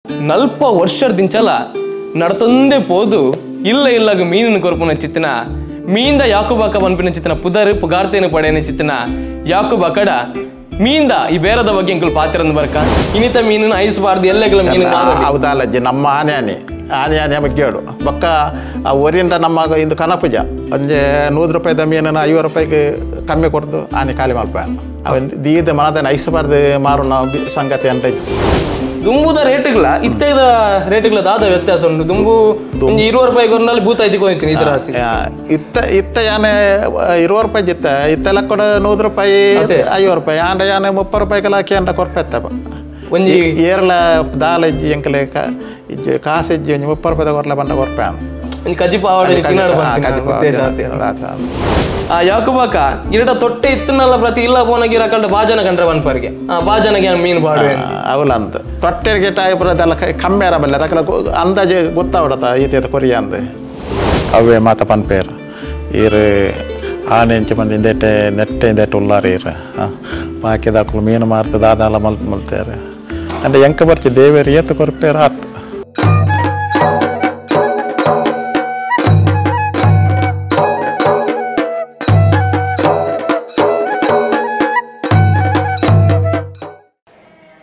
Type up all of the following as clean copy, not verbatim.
ನಲ್ಪ ವರ್ಷದಿಂಚಲ ನಡತೊಂದೇ ಪೋದು ಇಲ್ಲ ಇಲ್ಲಾಗ ಮೀನಿನ ಕೊರಪುನ ಚಿತ್ತಿನ ಮೀಂದ ಯಾಕುಬಾಕ ಪನ್ಪಿನ ಚಿತ್ತಿನ ಪುದರ್ ಪುಗಾರ್ತೆನ ಪಡೆಯನ ಚಿತ್ತಿನ ಯಾಕುಬಾಕಡ ಮೀಂದ ಈ ಬೇರದ ಬಗ್ಗೆ ಎಂಕುಲು ಪಾತಿರಂದು ಬರ್ಕ ಇನ್ನಿತ ಮೀನನ್ನು ಐಸ್ಬಾರ್ದು ಎಲ್ಲೆಗಳ ಮೀನು ಅವದಾಲಜ್ಜಿ ನಮ್ಮ ಆನೆ ಆನೆ ಆನೆ ಆನೆ ಮುಗ್ಯೋಡು ಬೊಕ್ಕ ಆ ಒರಿಂದ ನಮ್ಮ ಇಂದು ಕನಪುಜ ಒಂಜೆ 100 ರೂಪಾಯಿದ ಮೀನನ್ನು 50 ರೂಪಾಯಿಗೆ ಕಮ್ಮಿ ಕೊಡ್ದು ಆನೆ ಖಾಲಿ ಮಲ್ಪ ಅವನ್ ದೀದ ಮನದನ್ನ ಐಸ್ಬಾರ್ದು ಮಾರುನ ಸಂಗತಿ ಅಂತ ಇತ್ತು. ದುಂಬುದ ರೇಟ್ಗಳ ಇತ್ತದ ರೇಟ್ಗಳ ದಾದ ವ್ಯತ್ಯಾಸ ಉಂಟು. ದುಂಬು 20 ರೂಪಾಯಿ ಕೊರನಲ್ಲಿ ಭೂತ ಐತಿ ಕೊಂತೀನಿ ಇದರ ರಾಸಿ ಇತ್ತ ಇತ್ತ ಯಾನೆ 20 ರೂಪಾಯಿ ಜಿತ್ತ ಇತ್ತೆಲ್ಲ ಕೂಡ 100 ರೂಪಾಯಿ 50 ರೂಪಾಯಿ ಆಂಡ ಯಾನೆ 30 ರೂಪಾಯಿಗೆಲ್ಲ ಹಾಕಿ ಅಂಡ ಕೊರ್ಪೆತ್ತಪ್ಪ ಒಂಜಿ ಏರ್ಲ ದಾಲ ಇಜ್ಜಿ ಎಂಕಲೆ ಇಜ್ಜಿ ಕಾಸು ಇಜ್ಜಿ ಒಂಜಿ 30 ರೂಪಾಯಿದ ಕೊರ್ಲ ಬಂಡ ಕೊರ್ಪೆ ಒಂಜಿ ಕಜ್ಜಿ ಪಾವಡೆ ತಿನ್ನಡ ಉದ್ದೇಶ ಆ ಯಾಕುಬಾಕ ಇರಡ ತೊಟ್ಟೆ ಇತ್ತನಲ್ಲ ಪ್ರತಿ ಇಲ್ಲ ಪೋನಗಿ ರಕಲ್ಡ ಬಾಜನ ಕಂಡ್ರೆ ವನ್ಪರಿಗೆ ಆ ಬಾಜನಗೆ ಮೀನು ಬಾಡುವೆ ಅವಲ ಅಂತ ತೊಟ್ಟೆಗೆ ಟಾಯ್ಪುರದೆಲ್ಲ ಕಮ್ಮಿ ಆರಬಲ್ಲ ತಕಲ ಅಂದಾಜು ಗೊತ್ತಾವಡತ ಈತ ಕೊರಿಯ ಅಂದ ಅವೇ ಮಾತ ಪನ್ಪೇರು ಈರು ಆನೆ ಇಂಚ ಬಂದು ಇಂದೇಟೆ ನೆಟ್ಟೆ ಇಂದೇಟೆ ಉಲ್ಲಾರ ಈರು ಬಾಕಿದಾಕಲು ಮೀನು ಮಾರ್ತದೆ ದಾದಾಲ ಮಲ್ತ್ ಮಲ್ತೇರು ಅಂದ್ರೆ ಎಂಕ ಬರ್ತಿ ದೇವೇರು ಏತು ಕೊರ್ಪೇರು ಆತು.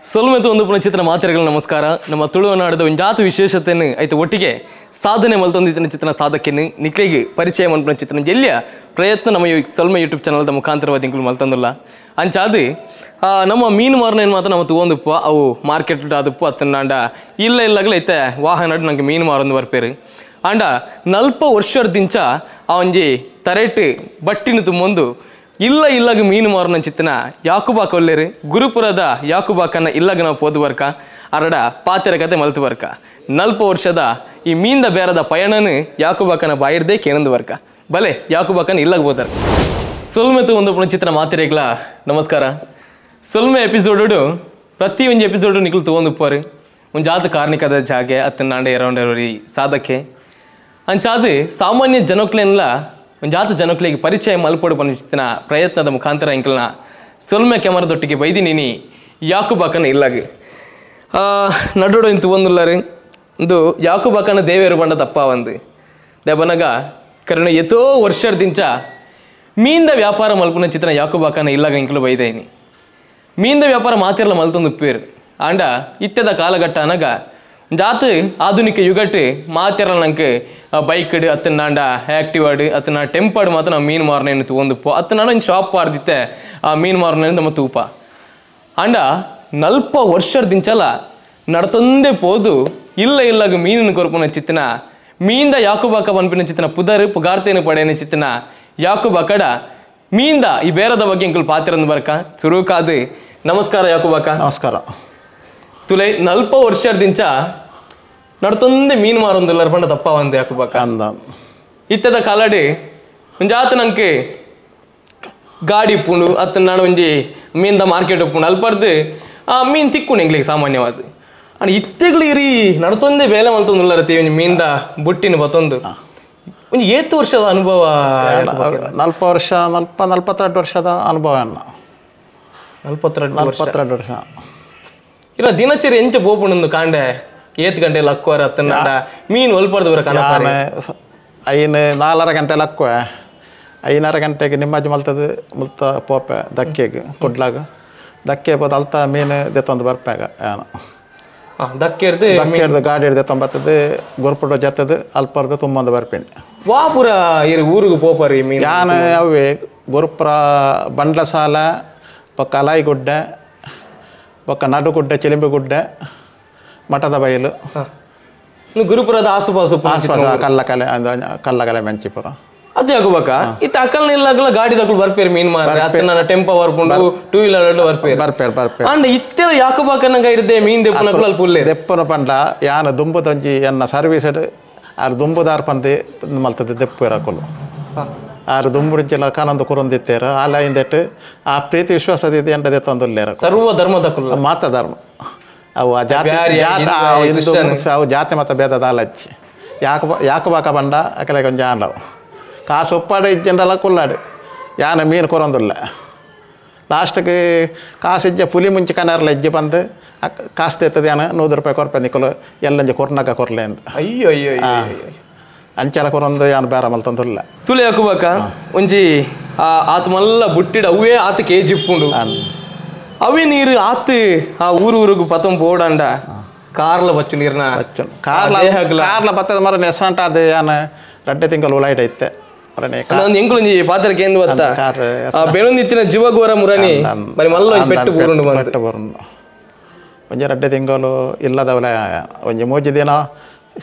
ಸೊಲ್ಮೆತು ಒಂದು ಪುನಃ ಚಿತ್ರ ಮಾತೆರೆಗಳ ನಮಸ್ಕಾರ. ನಮ್ಮ ತುಳುನಾಡದ ಒಂದು ಜಾತಿ ವಿಶೇಷತೆಯನ್ನು ಆಯ್ತು ಒಟ್ಟಿಗೆ ಸಾಧನೆ ಮಲ್ತೊಂದಿತ್ತಿನ ಚಿತ್ರನ ಸಾಧಕೆಯನ್ನು ನಿಕ್ಲಿಗೆ ಪರಿಚಯ ಮನ್ಪುನ ಚಿತ್ರನ ಎಲ್ಲಿಯ ಪ್ರಯತ್ನ ನಮ್ಮ ಸೊಲ್ಮೆ ಯೂಟ್ಯೂಬ್ ಚಾನಲ್ದ ಮುಖಾಂತರವಾದ ಇಂಕುಲು ಮಲ್ತೊಂದುಲ್ಲ. ಅಂಚಾದು ನಮ್ಮ ಮೀನು ಮಾರನೇನು ಮಾತ್ರ ನಮ್ಮ ತೂವೊಂದುಪ್ಪ ಅವು ಮಾರ್ಕೆಟ್ ಆದಪ್ಪು ಅತ್ತನಾಂಡ ಇಲ್ಲ ಇಲ್ಲಾಗಲೇ ಐತೆ ವಾಹನ ನಂಗೆ ಮೀನು ಮಾರೊಂದು ಬರ್ಪೇರು ಆಂಡ ನಲ್ಪ ವರ್ಷದಿಂಚ ಆ ಒಂಜಿ ತರೆಟ್ ಬಟ್ಟಿನ ತುಂಬೊಂದು ಇಲ್ಲ ಇಲ್ಲಾಗ ಮೀನು ಮಾರನ ಚಿತ್ತನ ಯಾಕುಬಾ ಕೊಲ್ಲೇರು ಗುರುಪುರದ ಯಾಕುಬಾಕನ್ನ ಇಲ್ಲಾಗ ನಾವು ಪೋದು ಬರ್ಕ ಅರಡ ಪಾತೆರ ಕತೆ ಮಲ್ತು ಬರ್ಕ ನಲ್ಪ ವರ್ಷದ ಈ ಮೀಂದ ಬೇರದ ಪಯಣನು ಯಾಕುಬಾಕನ ಬಾಯಿರ್ದೇ ಕೇನಂದು ಬರ್ಕ ಬಲೆ ಯಾಕುಬಾಕನ ಇಲ್ಲಾಗ ಬೋದಾರ. ಸೊಲ್ಮೆತು ಒಂದು ಪುಣ ಚಿತ್ರ ಮಾತಿರೇಗ್ಲ ನಮಸ್ಕಾರ. ಸೊಲ್ಮೆ ಎಪಿಸೋಡು ಪ್ರತಿ ಒಂದು ಎಪಿಸೋಡು ನಿಕ್ಲು ತಗೊಂಡುಪ್ಪಾರು ಒಂದು ಜಾತ ಕಾರ್ಣಿಕದ ಜಾಗೆ ಅತ್ತನಾಂಡ ಎರೌಂಡ್ ಸಾಧಕೆ ಅಂಚಾದು ಸಾಮಾನ್ಯ ಜನಕ್ಲೇನ್ಲ ಒಂದು ಜಾತ ಜನಕ್ಲಿಗೆ ಪರಿಚಯ ಮಲ್ಪೊಡು ಪನ್ಪಿನ ಪ್ರಯತ್ನದ ಮುಖಾಂತರ ಎಂಕಲ್ನ ಸೊಲ್ಮೆ ಕ್ಯಾಮರದೊಟ್ಟಿಗೆ ಬೈದಿನಿ ಯಾಕುಬಾಕನ ಇಲ್ಲಾಗ ನಡುಡು ಇಂತು ಒಂದುಲ್ಲಾರು ಒಂದು ಯಾಕುಬಾಕನ ದೇವೇರು ಬಂಡ ತಪ್ಪ ಒಂದು ದೇವನಗ ಕರುಣ ಎತೋ ವರ್ಷದಿಂಚ ಮೀಂದ ವ್ಯಾಪಾರ ಮಲ್ಪುನ ಚಿತ್ರನ ಯಾಕುಬಾಕನ ಇಲ್ಲಾಗ ಎಂಕಲು ಬೈದೇನಿ. ಮೀಂದ ವ್ಯಾಪಾರ ಮಾತಿರಲ ಮಲ್ತೊಂದು ಉಪ್ಪೇರು ಆಂಡ ಇತ್ಯದ ಕಾಲಘಟ್ಟ ಅನಗ ಜಾತ ಆಧುನಿಕ ಯುಗಟ್ಟು ಮಾತಿರಲ ನಂಗೆ ಬೈಕ್ಡು ಅತ್ತನಾಂಡ ಆ್ಯಕ್ಟಿವಾಡು ಅತ್ತನ ಟೆಂಪಾಡು ಮಾತ್ರ ನಾವು ಮೀನು ಮಾರನೇನು ತಗೊಂಡುಪ್ಪು ಅತ್ತನಾಂಡ ಒಂದು ಶಾಪ್ ಮಾರ್ದಿತ್ತೆ ಆ ಮೀನು ಮಾರನೇನು ನಮ್ಮ ತೂಪ ಆಂಡ ನಲ್ಪ ವರ್ಷದಿಂಚಲ ನಡತೊಂದೇ ಪೋದು ಇಲ್ಲ ಇಲ್ಲಾಗ ಮೀನಿನ ಕೊರಪುನ ಚಿತ್ತಿನ ಮೀಂದ ಯಾಕುಬಾಕ ಪನ್ಪಿನ ಚಿತ್ತಿನ ಪುದರ್ ಪುಗಾರ್ತೆನ ಪಡೆಯನ ಚಿತ್ತಿನ ಯಾಕುಬಾಕಡ ಮೀಂದ ಈ ಬೇರದ ಬಗ್ಗೆ ಎಂಕುಲು ಪಾತಿರಂದು ಬರ್ಕ ಸುರುಕಾದು. ನಮಸ್ಕಾರ ಯಾಕುಬಾಕ. ನಮಸ್ಕಾರ. ತುಲೈ ನಲ್ಪ ವರ್ಷದಿಂಚ ನಡ್ತೊಂದೇ ಮೀನು ಮಾರೊಂದಿಲ್ಲ ಪಂಡ ತಪ್ಪ ಒಂದು ಯಾಕುಬಾಕ ಅಂದ ಇತ್ತದ ಕಾಲಡಿ ಒಂಜಾತ ನಂಗೆ ಗಾಡಿ ಉಪ್ಪುಂಡು ಅತ್ತ ನಾನು ಒಂಜಿ ಮೀನ್ದ ಮಾರ್ಕೆಟ್ ಉಪ್ಪುಂಡು ಅಲ್ಪರ್ದು ಆ ಮೀನು ತಿಕ್ಕು ಎಂಗ್ಲಿಗೆ ಸಾಮಾನ್ಯವಾದ ಅಂಡ್ ಇತ್ತೆಗಳು ಇರಿ ನಡ್ತೊಂದೇ ಬೇಲೆ ಮಲ್ತೊಂದುಲ್ಲರತಿ ಒಂಜಿ ಮೀನ್ದ ಬುಟ್ಟಿನ ಬತ್ತೊಂದು ಒಂಜಿ ಏತು ವರ್ಷದ ಅನುಭವ? 40 ವರ್ಷ 42 ವರ್ಷದ ಅನುಭವ. 42 ವರ್ಷ. ಇಲ್ಲ ದಿನಚರಿ ಎಂಚ ಪೋಪುಂಡು ಕಾಂಡೆ ಏತ್ ಗಂಟೆ ಲಕ್ಕುವಾರ ಅತ್ತನಾಡ ಮೀನು ಒಲ್ಪರ್ದು ಬರ ಕನ ಐನು 4.5 ಗಂಟೆ ಲಕ್ಕುವೆ 5.5 ಗಂಟೆಗೆ ನಿಮ್ಮಜ್ಜಿ ಮಲ್ತದ ಮುಲ್ತ ಪೋಪೆ ದಕ್ಕೆಗೆ ಕೊಡ್ಲಾಗ ದಕ್ಕೆ ಪೋದ ಅಲ್ತ ಮೀನು ದೆತ್ತೊಂದು ಬರ್ಪೇಗ ಏನು ದಕ್ಕೆ ಹಿಡ್ದು ದಕ್ಕೆ ಹಿಡ್ದು ಗಾಡಿ ಹಿಡ್ದು ತೊಂಬತ್ತದು ಗೊರ್ಪುಡ ಜತ್ತದು ಅಲ್ಪರ್ದು ತುಂಬೊಂದು ಬರ್ಪೇನೆ ವಾಪುರ ಇರು ಊರಿಗೆ ಪೋಪರಿ ಮೀನು ಯಾನು ಅವೇ ಗೊರ್ಪುರ ಬಂಡ್ಲಸಾಲ ಪಕ್ಕ ಅಲಾಯಿಗುಡ್ಡೆ ಪಕ್ಕ ನಡುಗುಡ್ಡೆ ಚಿಲಿಂಬಿಗುಡ್ಡೆ ಮಠದ ಬಯಲು ಗುರುಪುರದ ಆಸುಪಾಸು ಆಸುಪಾಸು ಕಲ್ಲಕಲೆ ಕಲ್ಲಕಲೆ ಮೆಂಚಿಪುರ ಅದು ಯಾಕುಬಾಕ ಇತ್ತ ಅಕಲ್ ನಿಲ್ಲಾಗಲ ಗಾಡಿ ದಕ್ಕಲು ಬರ್ಪೇರು ಮೀನು ಮಾರ ಅತ್ತ ಟೆಂಪೋ ಬರ್ಪುಂಡು ಟೂ ವೀಲರ್ ಬರ್ಪೇರು ಬರ್ಪೇರು ಬರ್ಪೇರು ಅಂಡ್ ಇತ್ತೆಲ್ಲ ಯಾಕುಬಾಕನಂಗ ಹಿಡ್ದೆ ಮೀನ್ ದೆಪ್ಪುನಕುಲು ಅಲ್ಲಿ ಪುಲ್ಲೆ ದೆಪ್ಪುನ ಪಂಡ ಯಾನ ದುಂಬುದೊಂಜಿ ಎನ್ನ ಸರ್ವೀಸ್ ಆರು ದುಂಬುದಾರ್ ಪಂದೆ ಮಲ್ತದೆ ದೆಪ್ಪು ಆರು ದುಂಬುಡಿಂಚೆಲ್ಲ ಕಾನೊಂದು ಕುರೊಂದಿತ್ತೇರು ಆಲ ಹಿಂದೆಟ್ಟು ಆ ಪ್ರೀತಿ ವಿಶ್ವಾಸದ ಎಂಟ ದೆತ್ತೊಂದುಲ್ಲೇರ ಸರ್ವ ಧರ್ಮದಕುಲು ಮಾತ ಧರ್ಮ ಅವು ಆ ಜಾತಿ ಹಿಂದೂ ಅವು ಜಾತಿ ಮತ ಭೇದದ ಅಲಚ್ಚಿ ಯಾಕುಬಾಕ ಬಂಡ ಅಕಲೆ ಕೊಂಚ ಆಂಡವು ಕಾಸು ಒಪ್ಪಾಡು ಇಜ್ಜೆಂಡಲ ಕುಲ್ಲಾಡು ಯಾನ ಮೀನು ಕೊರೊಂದುಲ್ಲ ಲಾಸ್ಟ್ಗೆ ಕಾಸಿಜ್ಜ ಪುಲಿ ಮುಂಚೆ ಕನಾರ್ಲ ಇಜ್ಜೆ ಬಂದು ಕಾಸು ತೆತ್ತದೆ ಅನ್ನ 100 ರೂಪಾಯಿ ಕೊರ್ಪೆ ನಿಕ್ಕಲು ಎಲ್ಲಂಜೆ ಕೊರ್ನಾಗ ಕೊರ್ಲೆ ಅಂತ. ಅಯ್ಯೋ ಅಯ್ಯೋ ಅಯ್ಯೋ ಅಂಚೆಲ ಕೊರೊಂದು ಯಾನು ಬೇರೆ ಮಲ್ತಂದುಲ್ಲ. ತುಲೆ ಹಾಕುಬಾಕ ಒಂಜಿ ಆತ ಮಲ್ಲ ಬುಟ್ಟಿಡ ಅವೇ ಆತ ಕೆಜಿ ಇಪ್ಪುಂಡು ಅವೇ ನೀರು ಆತ ಆ ಊರು ಊರಿಗೆ ಪತಂ ಪೋಡಂಡ ಕಾರ್ಲ ಬಚ್ಚು ನೀರ್ನ ಕಾರ್ಲ ಕಾರ್ಲ ಬತ್ತದ ಮರ ನೆಸಂಟ ಅದು ಯಾನ ರಡ್ಡೆ ತಿಂಗಳು ಉಲಾಯ್ಟ್ ಐತೆ. ಎಂಕುಲೊಂಜಿ ಪಾತ್ರ ಕೇಂದ್ರ ಬತ್ತ ಬೆಳೊಂದಿತ್ತಿನ ಜೀವಗೋರ ಮುರನಿ ಬರಿ ಮಲ್ಲ ಒಂಜಿ ಪೆಟ್ಟು ಬೂರುಂಡು ಬಂತು. ಪೆಟ್ಟು ಬೂರುಂಡು ಒಂಜಿ ರಡ್ಡೆ ತಿಂಗಳು ಇಲ್ಲದವಲ ಒಂಜಿ ಮೂಜಿ ದಿನ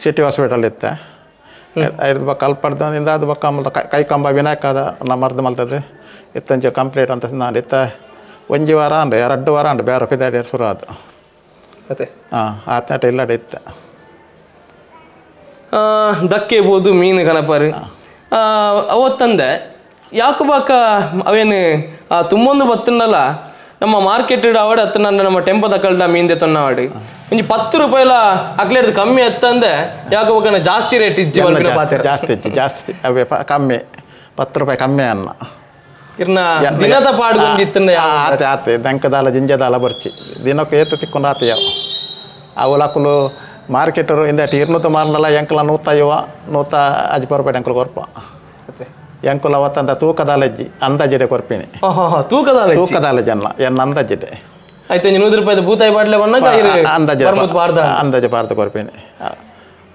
ಸಿಟಿ ಹಾಸ್ಪಿಟಲ್ ಇತ್ತೆ. ಐದು ಬಕ್ಕ ಅಲ್ಪಡ್ದಿಂದ ಅದು ಬಕ್ಕ ಕೈ ಕಂಬ ವಿನಾಯಕ ಅದ ನಮ್ಮ ಅರ್ಧ ಮಲ್ತದೆ ಇತ್ತೊಂಚು ಕಂಪ್ಲೀಟ್ ಅಂತ ನಾನು ಇತ್ತ ಒಂಜಿ ವಾರ ಅಂಡೆ ಎರಡು ವಾರ ಅಂಡೆ ಬೇರೆ ಪಿದಾಡಿ ಶುರು ಅದು ಮತ್ತೆ ಹಾಂ ಆತನಾಟ ಇಲ್ಲಡೆ ಇತ್ತು. ದಕ್ಕೆ ಬೋದು ಮೀನು ಕನಪರು ಅವತ್ತಂದೆ ಯಾಕುಬಾಕ ಅವೇನು ತುಂಬೊಂದು ಬತ್ತುಂಡಲ್ಲ ನಮ್ಮ ಮಾರ್ಕೆಟ್ ಆವಡ್ ಅತ್ತ ನಮ್ಮ ಟೆಂಪೋ ತಕಲ್ಡ ಮೀನ್ದೆ ತೊನ್ನವಾಡು ಒಂಜಿ 10 ರೂಪಾಯಿಲ ಅಕ್ಲೇರ್ದು ಕಮ್ಮಿ ಎತ್ತಂದೆ ಯಾಕುಬಾಕನ ಜಾಸ್ತಿ ರೇಟ್ ಇಜ್ಜಿ ಪಾತ್ರ ಜಾಸ್ತಿ ಇಜ್ಜಿ ಜಾಸ್ತಿ ಅವೇ ಕಮ್ಮಿ 10 ರೂಪಾಯಿ ಕಮ್ಮಿ ಅನ್ನ ಇರ್ನ ದಿನದ ಪಾಡುಗೊಂದಿತ್ತಂದ ಆತೆ ಆತೆ ದಂಕದಾಲ ಜಿಂಜದಾಲ ಬರ್ಚಿ ದಿನಕ್ಕೆ ಏತ ತಿಕ್ಕೊಂಡು ಆತೆ ಯಾವ ಅವಲಕ್ಕಲು ಮಾರ್ಕೆಟರು ಇಂದ ಇರ್ನೂತ ಮಾರ್ನಲ್ಲ ಎಂಕಲ 150 150 ರೂಪಾಯಿ ಎಂಕಲ್ ಕೊರ್ಪ ಎಂಕುಲ ಅವತ್ತಂತ ತೂಕದಾಲ ಇಜ್ಜಿ ಅಂದಾಜಿಡೆ ಕೊರ್ಪಿನಿ ತೂಕದಾಲ ತೂಕದಾಲ ಜನ ಎನ್ನ ಅಂದಾಜಿಡೆ ಆಯ್ತು 100 ರೂಪಾಯಿ ಬೂತಾಯಿ ಬಾಟ್ಲೆ ಬಣ್ಣಗ ಅಂದಾಜೆ ಅಂದಾಜೆ ಬಾರ್ದು ಕೊರ್ಪಿನಿ.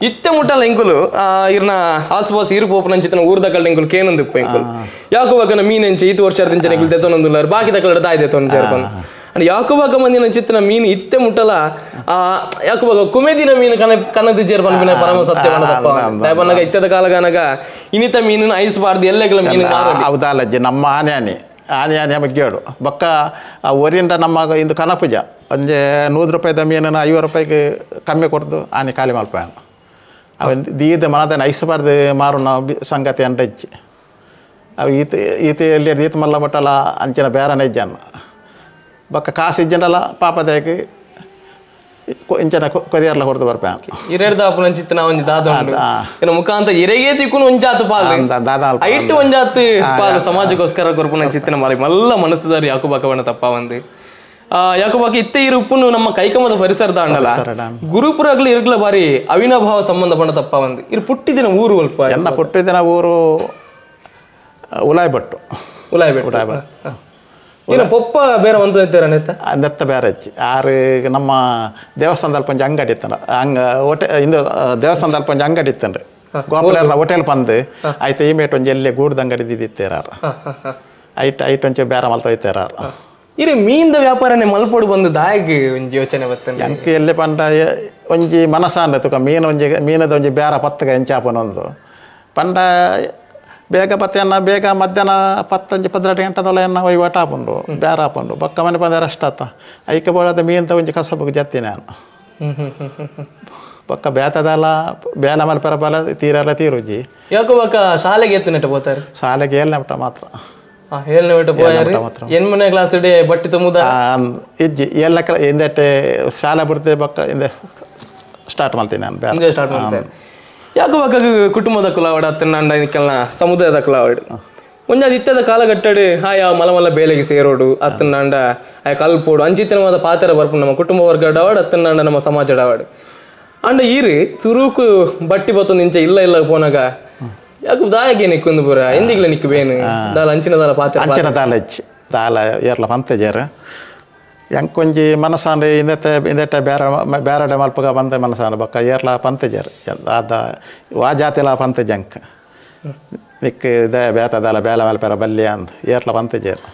ಇತ್ತೆ ಮುಟ್ಟಲ್ಲ ಎಂಕುಲು ಇರ್ನ ಆಸುಪಾಸು ಇರು ಪೋಪನಂಚಿತನ ಊರ್ದ ಕಳ್ಳ ಎಂಕುಲು ಕೇನೊಂದು ಇಪ್ಪ ಎಂಕುಲು ಯಾಕುವಾಗ ಮೀನೆಂಚೆ ಈತು ವರ್ಷ ದಿಂಚನೆ ಎಂಕುಲು ದೆತ್ತೊಂದುಲ್ಲಾರು ಬಾಕಿ ತಕಲ್ಡ ತಾಯಿ ದೆತ್ತೊಂದು ಸೇರ್ಕೊಂಡು ಅಂಡ್ ಯಾಕುವಾಗ ಮಂದಿನ ಚಿತ್ತನ ಮೀನು ಇತ್ತೆ ಮುಟ್ಟಲ್ಲ ಯಾಕುವಾಗ ಕುಮೆದಿನ ಮೀನು ಕನ ಕನದ ಜೇರ್ ಪನ್ಪಿನ ಪರಮ ಸತ್ಯ ಬಣ್ಣದಪ್ಪ ದಯಪನ್ನಗ ಇತ್ತದ ಕಾಲಗಾನಗ ಇನಿತ ಮೀನನ್ನು ಐಸ್ ಬಾರ್ದು ಎಲ್ಲೆಗಳ ಮೀನು ಹೌದಾಲಜ್ಜಿ ನಮ್ಮ ಆನೆ ಆನೆ ಆನೆ ಆನೆ ಮಗ್ಗೇಡು ಬೊಕ್ಕ ಆ ಒರಿಂದ ನಮ್ಮ ಇಂದು ಕನಪುಜ ಒಂಜೆ 100 ರೂಪಾಯಿದ ಮೀನನ್ನು 50 ರೂಪಾಯಿಗೆ ಕಮ್ಮಿ ಕೊಡ್ದು ಆನೆ ಖಾಲಿ ಮಲ್ಪ ಅವನ್ ದೀದ ಮನದನ್ನ ಐಸ್ ಬಾರ್ದು ಮಾರುನ ಸಂಗತಿ ಅಂಡಜ್ಜಿ ಅವು ಈತ ಈತ ಎಲ್ಲಿ ಈತ ಮಲ್ಲ ಮಟ್ಟಲ ಅಂಚಿನ ಬೇರನೆ ಇಜ್ಜನ್ನ ಬೊಕ್ಕ ಕಾಸು ಇಜ್ಜಂಡಲ ಪಾಪದಾಯಕ ಇಂಚಿನ ಕೊರಿಯರ್ಲ ಹೊಡೆದು ಬರ್ಪೆ ಇರೆಡ್ದ ಅಪುನಂಚಿತ್ತನ ಒಂಜಿ ದಾದ ಉಂಡು ಮುಖಾಂತ ಇರೆಗೆ ತಿಕ್ಕುನು ಒಂಜಾತು ಪಾಲ್ ಐಟ್ ಒಂಜಾತು ಪಾಲ್ ಸಮಾಜಕ್ಕೋಸ್ಕರ ಕೊರ್ಪುನಂಚಿತ್ತನ ಮರಿ ಮಲ್ಲ ಮನಸ್ಸುದಾರು ಯಾಕುಬಾಕವನ್ನ ತಪ್ಪ ಒಂದು ಯಾಕುಬಾಕ ಇತ್ತೆ ಇರು ಉಪ್ಪುನು ನಮ್ಮ ಕೈಕಮದ ಪರಿಸರದ ಅಂಡಲ ಗುರುಪುರಗ್ಲು ಇರ್ಗ್ಲ ಬಾರಿ ಅವಿನಾಭಾವ ಸಂಬಂಧ ಬಣ್ಣ ತಪ್ಪ ಒಂದು ಇರು ಪುಟ್ಟಿದಿನ ಊರು ಅಲ್ಪ ಎಲ್ಲ ಪುಟ್ಟಿದಿನ ಊರು ಉಲಾಯ್ಬಟ್ಟು ಉಲಾಯ್ಬಟ್ಟು ಉಲಾಯ್ಬಟ್ಟು ಇನ್ನು ಪೊಪ್ಪ ಬೇರೆ ಒಂದು ಇದ್ದೀರ ನೆತ್ತ ನೆತ್ತ ಬೇರೆ ಹೆಚ್ಚಿ ಆರು ನಮ್ಮ ದೇವಸ್ಥಾನದಲ್ಲಿ ಪಂಚ ಅಂಗಡಿ ಇತ್ತಂಡ ಹಂಗ ಹೋಟೆ ಇಂದು ದೇವಸ್ಥಾನದಲ್ಲಿ ಪಂಚ ಅಂಗಡಿ ಇತ್ತಂಡ್ರಿ ಗೋಪಾಲ ಹೋಟೆಲ್ ಪಂದು ಆಯ್ತು ಈ ಮೇಟ್ ಒಂಜಿ ಎಲ್ಲೇ ಗೂಡ್ದ ಅಂಗಡಿ ಇದ್ದಿತ್ತೇರಾರ ಐಟ್ ಐಟ್ ಒಂಚೆ ಬೇರೆ ಮಲ್ತ ಹೋಯ್ತೇರಾರ ಇರೆ ಮೀನ್ದ ವ್ಯಾಪಾರನೇ ಮಲ್ಪೋಡು ಬಂದು ದಾಯಿಗೆ ಒಂಜಿ ಯೋಚನೆ ಬರ್ತದೆ ಅಂಕ ಎಲ್ಲೇ ಪಂಡ ಒಂಜಿ ಮನಸಾಂಡ ತುಕ ಮೀನು ಒಂಜಿ ಮೀನದ ಒಂಜಿ ಬೇರೆ ಪತ್ತಗ ಎಂಚಾಪನೊಂದು ಪಂಡ ಬೇಗ ಪತ್ತೆಯನ್ನ ಬೇಗ ಮಧ್ಯಾಹ್ನ 10 12 ಗಂಟೆದೊಳ ಎನ್ನ ವಹಿವಾಟ ಆಪುಂಡು ಬೇರೆ ಆಪುಂಡು ಬೊಕ್ಕ ಮನೆ ಪಂದ ರೆಸ್ಟ್ ಆತ ಐಕ ಬೋಡದ ಮೀನ್ದ ಒಂಜಿ ಕಸಬುಗೆ ಜತ್ತಿ ನಾನು ಬೊಕ್ಕ ಬೇತದಲ್ಲ ಬೇಲ ಮಲ್ಪೆರ ಬಲ ತೀರಲ್ಲ ತೀರುಜಿ ಯಾಕೋ ಬೊಕ್ಕ ಶಾಲೆಗೆ ಎತ್ತನೆಟ್ಟ ಪೋತಾರೆ ಶಾಲೆಗೆ ಏಳನೇ ಮಟ್ಟ ಮಾತ್ರ ಏಳನೇ ಮಟ್ಟ ಪೋಯಾರು ಎನ್ಮನೆ ಕ್ಲಾಸ್ ಇಡೇ ಬಟ್ಟಿ ತುಂಬುದ ಇಜ್ಜಿ ಏಳನೇ ಹಿಂದೆಟ್ಟೆ ಶಾಲೆ ಬಿಡ್ತೆ ಬೊಕ್ಕ ಹಿಂದೆ ಸ್ಟಾರ್ಟ್ ಮಾಡ್ತೀನಿ ನಾನು ಹಿಂದೆ ಸ್ಟಾರ್ಟ್ ಮಾಡ್ತೇನೆ ಯಾಕೋ ಬೊಕ್ಕ ಕುಟುಂಬದ ಕುಲಾವಡ ಅತ್ತನಾಂಡ ನಿಕ್ಕಲ್ನ ಸಮುದಾಯದ ಕುಲಾವಡು ಒಂಜಾದ ಇತ್ತದ ಕಾಲಘಟ್ಟಡು ಆಯಾ ಮಲ ಮಲ್ಲ ಬೇಲೆಗೆ ಸೇರೋಡು ಅತ್ತನಾಂಡ ಆಯ ಕಲ್ಪೋಡು ಅಂಚಿತನವಾದ ಪಾತ್ರ ಬರ್ಪು ನಮ್ಮ ಕುಟುಂಬ ವರ್ಗಡವಾಡು ಅತ್ತನಾಂಡ ನಮ್ಮ ಸಮಾಜಡವಾಡು ಅಂಡ ಈರು ಸುರುಕು ಬಟ್ಟಿ ಬತ್ತೊಂದು ಇಂಚ ಇಲ್ಲ ಇಲ್ಲ ಪೋನಾಗ ಯಾಕೆ ದಾಯಗೆ ನಿಕ್ಕೊಂದು ಪೂರ ಎಂದಿಗ್ಲ ನಿಕ್ಕು ಬೇನು ದಾಲ ಅಂಚಿನ ದಾಲ ಪಾತ್ರ ಅಂಚಿನ ದಾಲ ಹೆಚ್ಚು ದಾಲ ಏರ್ಲ ಪಂತೇಜಾರು ಎಂಕೊಂಜಿ ಮನಸಾಂಡ ಇಂದೆತ್ತೆ ಇಂದೆಟ್ಟೆ ಬೇರೆ ಬೇರೆಡೆ ಮಲ್ಪಗ ಬಂದ ಮನಸಾಂಡ ಬೊಕ್ಕ ಏರ್ಲ ಪಂತೇಜಾರು ಆದ ವಾ ಜಾತಿಲ ಪಂತೇಜ್ ಅಂಕ ನಿಕ್ ಇದೇ ಬೇತದಾಲ ಬೇಲ ಮಲ್ಪೆರ ಬಲ್ಯ ಅಂದ್ ಏರ್ಲ ಪಂತೇಜಾರು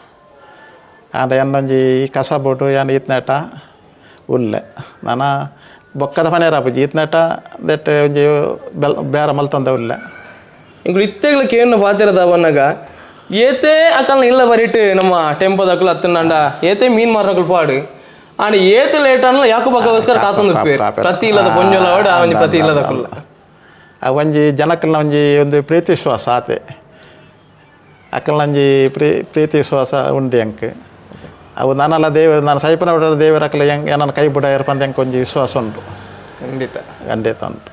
ಆಂಡ ಎನ್ನೊಂಜಿ ಈ ಕಸಬುಡು ಏನ್ ಈತ್ನೇಟ ಉಲ್ಲೆ ನಾನ ಬೊಕ್ಕದ ಪನೇರ ಪೂಜಿ ಈತ್ನೇಟ ದೆಟ್ಟೆ ಒಂಜಿ ಬೆಲ್ ಬೇರೆ ಮಲ್ತಂದ ಉಲ್ಲೆ ಇಂಕುಲು ಇತ್ತೆಗ್ಲ ಕೇವನ ಪಾತಿರದ ಬನ್ನಾಗ ಏತೆ ಅಕಲ್ನ ಇಲ್ಲ ಬರಿಟ್ಟು ನಮ್ಮ ಟೆಂಪೋದಕ್ಕಲು ಅತ್ತನಾಂಡ ಏತೆ ಮೀನ್ ಮಾರನಕಲು ಪಾಡು ಆಂಡ ಏತೆ ಲೇಟ್ ಅನ್ನ ಯಾಕು ಪಕ್ಕಗೋಸ್ಕರ ಕಾತೊಂದು ಪ್ರತಿ ಇಲ್ಲದ ಪೊಂಜೊಲ ಆ ಒಂಜಿ ಪ್ರತಿ ಇಲ್ಲದ ಕುಲ್ಲ ಆ ಒಂಜಿ ಜನಕ್ಕಲ್ನ ಒಂಜಿ ಒಂದು ಪ್ರೀತಿ ವಿಶ್ವಾಸ ಆತೆ ಅಕ್ಕಲ್ನ ಒಂಜಿ ಪ್ರೀತಿ ವಿಶ್ವಾಸ ಉಂಡು ಎಂಕ್ ಅವು ನಾನಲ್ಲ ದೇವ ನಾನು ಸೈಪನ ಬಿಡ ದೇವರ ಅಕ್ಕಲ ಹೆಂಗೆ ನನ್ನ ಕೈ ಬಿಡ ಏರ್ಪಂದ ಎಂಕ್ ಒಂಜಿ ವಿಶ್ವಾಸ ಉಂಟು ಖಂಡಿತ ಖಂಡಿತ ಉಂಟು.